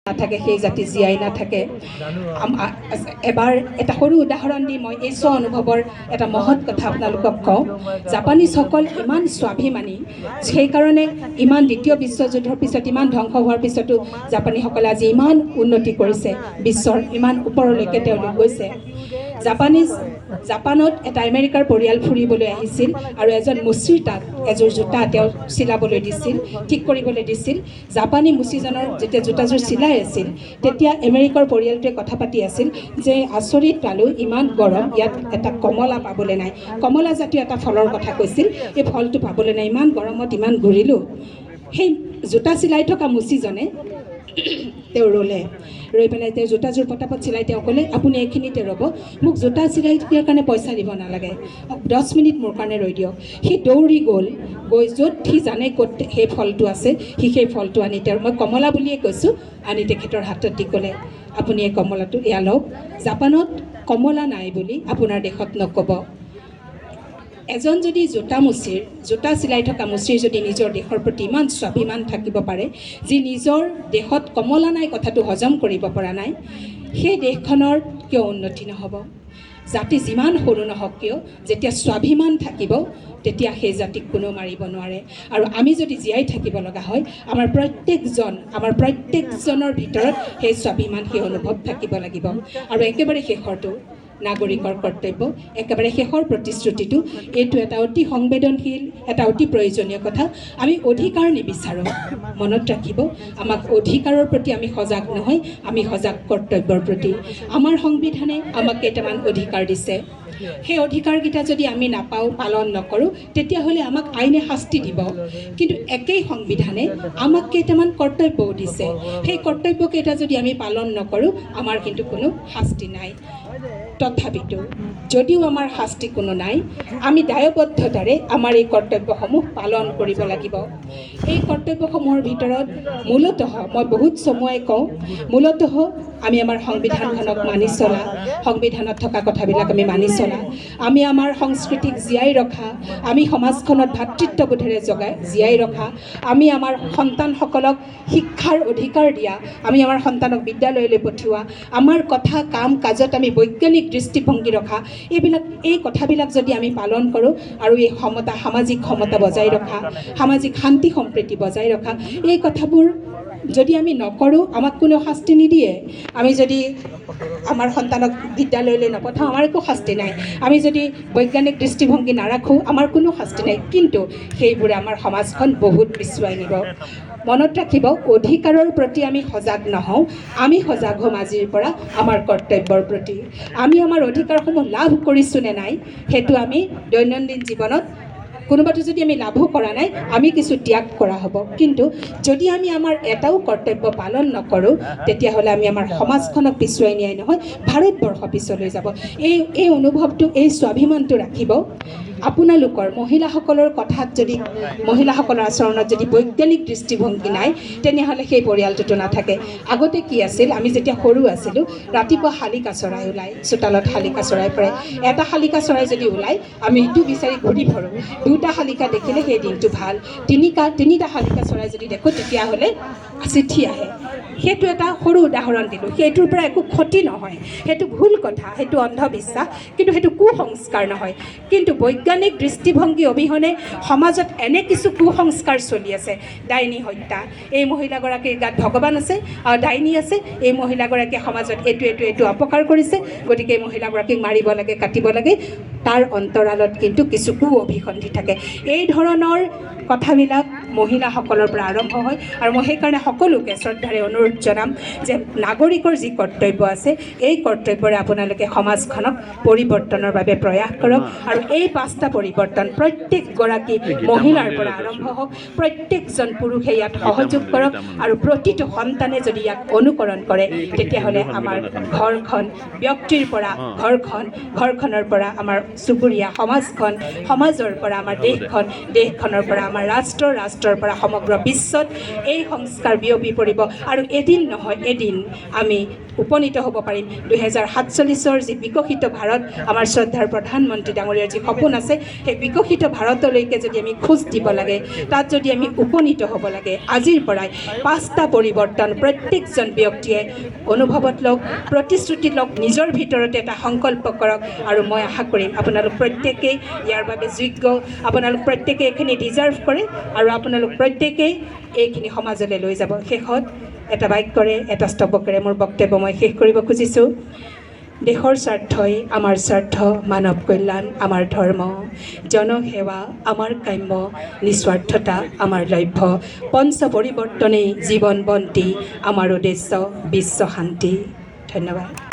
নাথাকে, সেই জাতি জীয়াই নাথাকে। এবাৰ এটা সৰু উদাহৰণ দি মই এই স্ব অনুভৱৰ এটা মহৎ কথা আপোনালোকক কওঁ। জাপানীজসকল ইমান স্বাভিমানী, সেইকাৰণে ইমান দ্বিতীয় বিশ্বযুদ্ধৰ পিছত ইমান ধ্বংস হোৱাৰ পিছতো জাপানীসকলে আজি ইমান উন্নতি কৰিছে, বিশ্বৰ ইমান ওপৰলৈকে তেওঁলোক গৈছে। জাপানত এটা আমেৰিকাৰ পৰিয়াল ফুৰিবলৈ আহিছিল আৰু এজন মুচিৰ তাত এযোৰ জোতা তেওঁ চিলাবলৈ দিছিল, ঠিক কৰিবলৈ দিছিল। জাপানী মুচিজনৰ যেতিয়া জোতাযোৰ চিলাই আছিল, তেতিয়া আমেৰিকাৰ পৰিয়ালটোৱে কথা পাতি আছিল যে আচৰিত পালোঁ, ইমান গৰম, ইয়াত এটা কমলা পাবলৈ নাই। কমলা জাতীয় এটা ফলৰ কথা কৈছিল, এই ফলটো পাবলৈ নাই, ইমান গৰমত ইমান ঘূৰিলোঁ। সেই জোতা চিলাই থকা মুচিজনে, তেওঁ ৰ'লে। ৰৈ পেলাই তেওঁ জোতাযোৰ পটাপট চিলাই তেওঁ ক'লে, "আপুনি এইখিনিতে ৰ'ব, মোক জোতা চিলাই দিয়াৰ কাৰণে পইচা দিব নালাগে, 10 মিনিট মোৰ কাৰণে ৰৈ দিয়ক।" সি দৌৰি গ'ল। গৈ য'ত সি জানে ক'ত সেই ফলটো আছে, সি সেই ফলটো আনি তেওঁৰ, মই কমলা বুলিয়ে কৈছোঁ, আনি তেখেতৰ হাতত দি ক'লে, "আপুনি এই কমলাটো এয়া লওক। জাপানত কমলা নাই বুলি আপোনাৰ দেশত নক'ব।" এজন যদি জোতা মুচিৰ, জোতা চিলাই থকা মুচিৰ যদি নিজৰ দেশৰ প্ৰতি ইমান স্বাভিমান থাকিব পাৰে, যি নিজৰ দেশত কমলা নাই কথাটো হজম কৰিব পৰা নাই, সেই দেশখনৰ কিয় উন্নতি নহ'ব? জাতি যিমান সৰু নহওক কিয়, যেতিয়া স্বাভিমান থাকিব, তেতিয়া সেই জাতিক কোনেও মাৰিব নোৱাৰে। আৰু আমি যদি জীয়াই থাকিব লগা হয়, আমাৰ প্ৰত্যেকজনৰ ভিতৰত সেই স্বাভিমান, সেই অনুভৱ থাকিব লাগিব। আৰু একেবাৰে শেষৰটো নাগৰিকৰ কৰ্তব্য, একেবাৰে শেষৰ প্ৰতিশ্ৰুতিটো, এইটো এটা অতি সংবেদনশীল, এটা অতি প্ৰয়োজনীয় কথা। আমি অধিকাৰ নিবিচাৰোঁ। মনত ৰাখিব, আমাক অধিকাৰৰ প্ৰতি আমি সজাগ নহয়, আমি সজাগ কৰ্তব্যৰ প্ৰতি। আমাৰ সংবিধানে আমাক কেইটামান অধিকাৰ দিছে। সেই অধিকাৰকেইটা যদি আমি নাপাওঁ, পালন নকৰোঁ, তেতিয়াহ'লে আমাক আইনে শাস্তি দিব। কিন্তু একেই সংবিধানে আমাক কেইটামান কৰ্তব্যও দিছে। সেই কৰ্তব্যকেইটা যদি আমি পালন নকৰোঁ, আমাৰ কিন্তু কোনো শাস্তি নাই। তথাপিতো যদিও আমাৰ শাস্তি কোনো নাই, আমি দায়বদ্ধতাৰে আমাৰ এই কৰ্তব্যসমূহ পালন কৰিব লাগিব। এই কৰ্তব্যসমূহৰ ভিতৰত মূলতঃ, মই বহুত চমুৱাই কওঁ, মূলতঃ আমি আমাৰ সংবিধানখনক মানি চলা, সংবিধানত থকা কথাবিলাক আমি মানি চলা, আমি আমাৰ সংস্কৃতিক জীয়াই ৰখা, আমি সমাজখনত ভাতৃত্ববোধেৰে জীয়াই ৰখা, আমি আমাৰ সন্তানসকলক শিক্ষাৰ অধিকাৰ দিয়া, আমি আমাৰ সন্তানক বিদ্যালয়লৈ পঠিওৱা, আমাৰ কথা কাম কাজত আমি বৈজ্ঞানিক দৃষ্টিভংগী ৰখা, এই কথাবিলাক যদি আমি পালন কৰোঁ আৰু এই সমতা, সামাজিক সমতা বজাই ৰখা, সামাজিক শান্তি সম্প্ৰীতি বজাই ৰখা, এই কথাবোৰ যদি আমি নকৰোঁ, আমাক কোনেও শাস্তি নিদিয়ে। আমি যদি আমাৰ সন্তানক বিদ্যালয়লৈ নপঠাওঁ, আমাৰ একো শাস্তি নাই। আমি যদি বৈজ্ঞানিক দৃষ্টিভংগী নাৰাখোঁ, আমাৰ কোনো শাস্তি নাই। কিন্তু সেইবোৰে আমাৰ সমাজখন বহুত পিছুৱাই নিব। মনত ৰাখিব, অধিকাৰৰ প্ৰতি আমি সজাগ নহওঁ, আমি সজাগ হ'ম আজিৰ পৰা আমাৰ কৰ্তব্যৰ প্ৰতি। আমি আমাৰ অধিকাৰসমূহ লাভ কৰিছোঁ নে নাই, সেইটো আমি দৈনন্দিন জীৱনত কোনোবাটো যদি আমি লাভো কৰা নাই, আমি কিছু ত্যাগ কৰা হ'ব। কিন্তু যদি আমি আমাৰ এটাও কৰ্তব্য পালন নকৰোঁ, তেতিয়াহ'লে আমি আমাৰ সমাজখনক পিছুৱাই নিয়াই নহয়, ভাৰতবৰ্ষ পিছলৈ যাব। এই অনুভৱটো, এই স্বাভিমানটো ৰাখিব। আপোনালোকৰ মহিলাসকলৰ কথাত যদি, মহিলাসকলৰ আচৰণত যদি বৈজ্ঞানিক দৃষ্টিভংগী নাই, তেনেহ'লে সেই পৰিয়ালটোতো নাথাকে। আগতে কি আছিল, আমি যেতিয়া সৰু আছিলোঁ, ৰাতিপুৱা শালিকা চৰাই ওলায়, চোতালত শালিকা চৰাই পৰে। এটা শালিকা চৰাই যদি ওলায়, আমি ইটো বিচাৰি ঘূৰি ফুৰোঁ। দুটা শালিকা দেখিলে সেই দিনটো ভাল। তিনিটা শালিকা চৰাই যদি দেখোঁ, তেতিয়াহ'লে চিঠি আহে। সেইটো এটা সৰু উদাহৰণ দিলোঁ। সেইটোৰ পৰা একো ক্ষতি নহয়। সেইটো ভুল কথা, সেইটো অন্ধবিশ্বাস, কিন্তু সেইটো কুসংস্কাৰ নহয়। কিন্তু বৈজ্ঞানিক দৃষ্টিভংগী অবিহনে সমাজত এনে কিছু কুসংস্কাৰ চলি আছে। ডাইনী হত্যা, এই মহিলাগৰাকীৰ গাত ভগৱান আছে আৰু ডাইনী আছে, এই মহিলাগৰাকীয়ে সমাজত এইটো এইটো এইটো অপকাৰ কৰিছে, গতিকে এই মহিলাগৰাকীক মাৰিব লাগে, কাটিব লাগে। তাৰ অন্তৰালত কিন্তু কিছু কু অভিসন্ধি থাকে। এই ধৰণৰ কথাবিলাক মহিলাসকলৰ পৰা আৰম্ভ হয়। আৰু মই সেইকাৰণে সকলোকে শ্ৰদ্ধাৰে অনুৰোধ জনাম যে নাগৰিকৰ যি কৰ্তব্য আছে, এই কৰ্তব্যৰে আপোনালোকে সমাজখনক পৰিৱৰ্তনৰ বাবে প্ৰয়াস কৰক। আৰু এই পাঁচটা পৰিৱৰ্তন প্ৰত্যেকগৰাকী মহিলাৰ পৰা আৰম্ভ হওক, প্ৰত্যেকজন পুৰুষে ইয়াত সহযোগ কৰক আৰু প্ৰতিটো সন্তানে যদি ইয়াক অনুকৰণ কৰে, তেতিয়াহ'লে আমাৰ ঘৰখন, ব্যক্তিৰ পৰা ঘৰখন, ঘৰখনৰ পৰা আমাৰ চুবুৰীয়া সমাজখন, সমাজৰ পৰা আমাৰ দেশখন, দেশখনৰ পৰা আমাৰ ৰাষ্ট্ৰ, ৰাষ্ট্ৰৰ ৰাষ্ট্ৰৰ পৰা সমগ্ৰ বিশ্বত এই সংস্কাৰ বিয়পি পৰিব আৰু এদিন নহয় এদিন আমি উপনীত হ'ব পাৰিম 2047ৰ যি বিকশিত ভাৰত, আমাৰ শ্ৰদ্ধাৰ প্ৰধানমন্ত্ৰী ডাঙৰীয়াৰ যি সপোন আছে, সেই বিকশিত ভাৰতলৈকে যদি আমি খোজ দিব লাগে, তাত যদি আমি উপনীত হ'ব লাগে, আজিৰ পৰাই পাঁচটা পৰিৱৰ্তন প্ৰত্যেকজন ব্যক্তিয়ে অনুভৱত লওক, প্ৰতিশ্ৰুতি লওক, নিজৰ ভিতৰতে এটা সংকল্প কৰক। আৰু মই আশা কৰিম আপোনালোক প্ৰত্যেকেই ইয়াৰ বাবে যোগ্য, আপোনালোক প্ৰত্যেকেই এইখিনি ডিজাৰ্ভ কৰে আৰু আপোনালোক প্ৰত্যেকেই এইখিনি সমাজলৈ লৈ যাব। শেষত এটা বাক্যৰে, এটা স্তৱকেৰে মোৰ বক্তব্য মই শেষ কৰিব খুজিছোঁ। দেশৰ স্বাৰ্থই আমাৰ স্বাৰ্থ, মানৱ কল্যাণ আমাৰ ধৰ্ম, জনসেৱা আমাৰ কাম্য, নিস্বাৰ্থতা আমাৰ লক্ষ্য, পঞ্চ পৰিৱৰ্তনেই জীৱন বন্তি, আমাৰ উদ্দেশ্য বিশ্ব শান্তি। ধন্যবাদ।